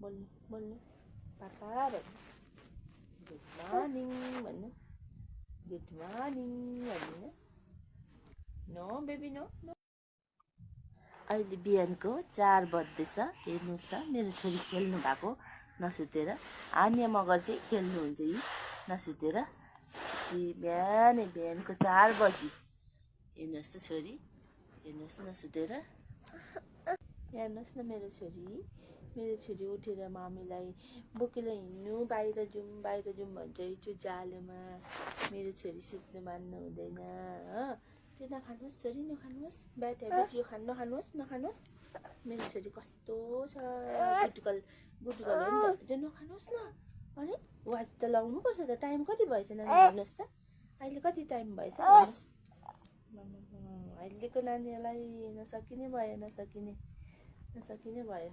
बोल्नु बोल्नु पापा भन्नु, गुड मर्निङ भन्नु, गुड मर्निङ भन्नु। No baby no no. अहिले बिहानको 4 बज्दैछ। हेर्नुहोस् त मेरो छोरी खेल्नु भएको नसुतेर। आनिया मगर चाहिँ खेल्नुहुन्छ यी नसुतेर। बिहानको 4 बजी हेर्नुहोस् त छोरी, हेर्नुहोस् नसुतेर। हेर्नुहोस् न मेरो छोरी उठेर मामीलाई बोकेर हिँड्नु, बाहिर जाउँ भन्छ हिजो जालोमा। मेरो छोरी सुत्नु मान्नु हुँदैन हो। त्यो नखानुहोस् छोरी, नखानुहोस्, ब्याड हेबिट यो नखानुहोस्। मेरो छोरी कस्तो छ गुटुकल हो नि त। त्यो नखानुहोस् न। अरे वाच त लाउनुपर्छ त। टाइम कति भएछ नानी हेर्नुहोस् त। अहिले कति टाइम भएछ हेर्नुहोस्। अहिलेको नानीहरूलाई नसकिने भयो।